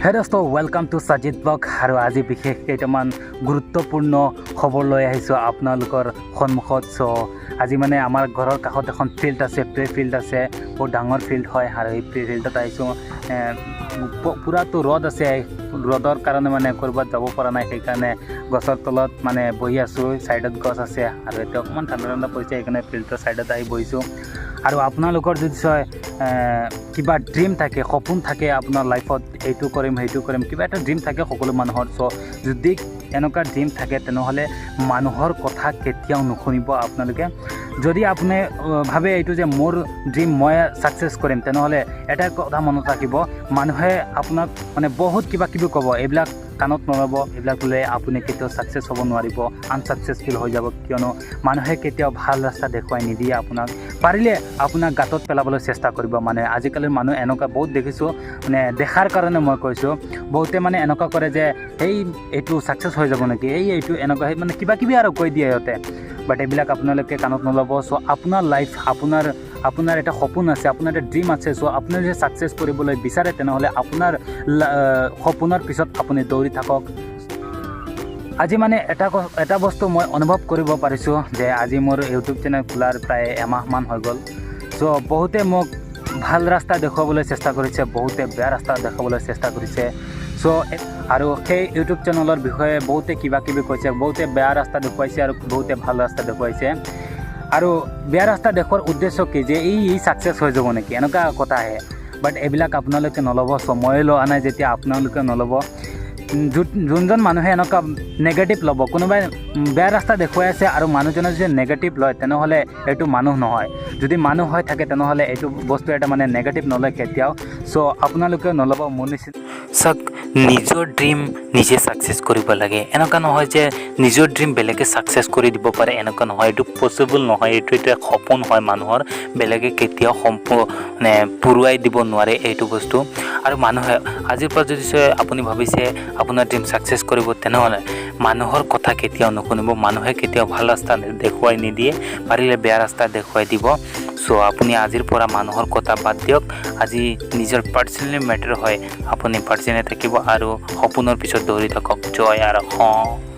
হে দোস্ত, welcome to Sajid blog. আৰু আজি বিশেষ কেইটামান গুৰুত্বপূৰ্ণ খবৰ লৈ আহিছোঁ আপোনালোকৰ সন্মুখত। চ' আজি মানে আমাৰ ঘৰৰ কাষত এখন ফিল্ড আছে, প্লে ফিল্ড আছে, বহুত ডাঙৰ ফিল্ড হয়। আৰু এই প্লে ফিল্ডত আহিছোঁ। পূৰাটো ৰ'দ আছে, ৰ'দৰ কাৰণে মানে ক'ৰবাত যাব পৰা নাই, সেইকাৰণে গছৰ তলত মানে বহি আছোঁ। ছাইডত গছ আছে আৰু এতিয়া অকণমান ঠাণ্ডা ঠাণ্ডা পৰিছে, সেইকাৰণে ফিল্ডৰ ছাইডত আহি বহিছোঁ। আৰু আপোনালোকৰ যদি ছয় কিবা ড্ৰিম থাকে, সপোন থাকে আপোনাৰ লাইফত, এইটো কৰিম, সেইটো কৰিম, কিবা এটা ড্ৰিম থাকে সকলো মানুহৰ। চ' যদি এনেকুৱা ড্ৰিম থাকে, তেনেহ'লে মানুহৰ কথা কেতিয়াও নুশুনিব আপোনালোকে। যদি আপুনি ভাবে এইটো যে মোৰ ড্ৰিম মই ছাকচেছ কৰিম, তেনেহ'লে এটা কথা মনত ৰাখিব, মানুহে আপোনাক মানে বহুত কিবা কিবি ক'ব, এইবিলাক কাণত নল'ব। এইবিলাক ল'লে আপুনি কেতিয়াও ছাকচেছ হ'ব নোৱাৰিব, আনছাকচেছফুল হৈ যাব। কিয়নো মানুহে কেতিয়াও ভাল ৰাস্তা দেখুৱাই নিদিয়ে আপোনাক, পাৰিলে আপোনাক গাঁতত পেলাবলৈ চেষ্টা কৰিব। মানে আজিকালিৰ মানুহ এনেকুৱা বহুত দেখিছোঁ, মানে দেখাৰ কাৰণে মই কৈছোঁ, বহুতে মানে এনেকুৱা কৰে যে এই এইটো ছাকচেছ হৈ যাব নেকি, এই এইটো এনেকুৱা, সেই মানে কিবা কিবি আৰু কৈ দিয়ে সিহঁতে। বাট এইবিলাক আপোনালোকে কাণত নল'ব। চ' আপোনাৰ লাইফ, আপোনাৰ আপোনাৰ এটা সপোন আছে, আপোনাৰ এটা ড্ৰিম আছে। চ' আপুনি যদি ছাকচেছ কৰিবলৈ বিচাৰে, তেনেহ'লে আপোনাৰ সপোনৰ পিছত আপুনি দৌৰি থাকক। আজি মানে এটা বস্তু মই অনুভৱ কৰিব পাৰিছোঁ যে আজি মোৰ ইউটিউব চেনেল খোলাৰ প্ৰায় এমাহমান হৈ গ'ল। চ' বহুতে মোক ভাল ৰাস্তা দেখুৱাবলৈ চেষ্টা কৰিছে, বহুতে বেয়া ৰাস্তা দেখুৱাবলৈ চেষ্টা কৰিছে। চ' আৰু সেই ইউটিউব চেনেলৰ বিষয়ে বহুতে কিবা কিবি কৈছে, বহুতে বেয়া ৰাস্তা দেখুৱাইছে আৰু বহুতে ভাল ৰাস্তা দেখুৱাইছে। আৰু বেয়া ৰাস্তা দেখুৱাৰ উদ্দেশ্য কি যে এই ই ছাকচেছ হৈ যাব নেকি, এনেকুৱা কথা আহে। বাট এইবিলাক আপোনালোকে নল'ব। চ' ময়ো লোৱা নাই যেতিয়া আপোনালোকে নল'ব। যোনজন মানুহে এনেকুৱা নেগেটিভ ল'ব, কোনোবাই বেয়া ৰাস্তা দেখুৱাই আছে আৰু মানুহজনে যদি নেগেটিভ লয়, তেনেহ'লে এইটো মানুহ নহয়। যদি মানুহ হৈ থাকে, তেনেহ'লে এইটো বস্তু এটা মানে নেগেটিভ নলয় কেতিয়াও। চ' আপোনালোকেও নল'ব মোৰ নিচিনা। চাওক, নিজৰ ড্ৰিম নিজে ছাকচেছ কৰিব লাগে। এনেকুৱা নহয় যে নিজৰ ড্ৰিম বেলেগে ছাকচেছ কৰি দিব পাৰে, এনেকুৱা নহয়। এইটো পচিবল নহয়। এইটো এটা সপোন হয় মানুহৰ, বেলেগে কেতিয়াও মানে পূৰাই দিব নোৱাৰে এইটো বস্তু। আৰু মানুহে আজিৰ পৰা যদি আপুনি ভাবিছে আপোনাৰ ড্ৰিম ছাকচেছ কৰিব, তেনেহ'লে মানুহৰ কথা কেতিয়াও নুশুনিব। মানুহে কেতিয়াও ভাল ৰাস্তা দেখুৱাই নিদিয়ে, পাৰিলে বেয়া ৰাস্তা দেখুৱাই দিব। চ' আপুনি আজিৰ পৰা মানুহৰ কথা বাদ দিয়ক। আজি নিজৰ পাৰ্চনেলি মেটাৰ হয়, আপুনি পাৰ্চনেলি থাকিব আৰু সপোনৰ পিছত দৌৰি থাকক। জয় আই অসম।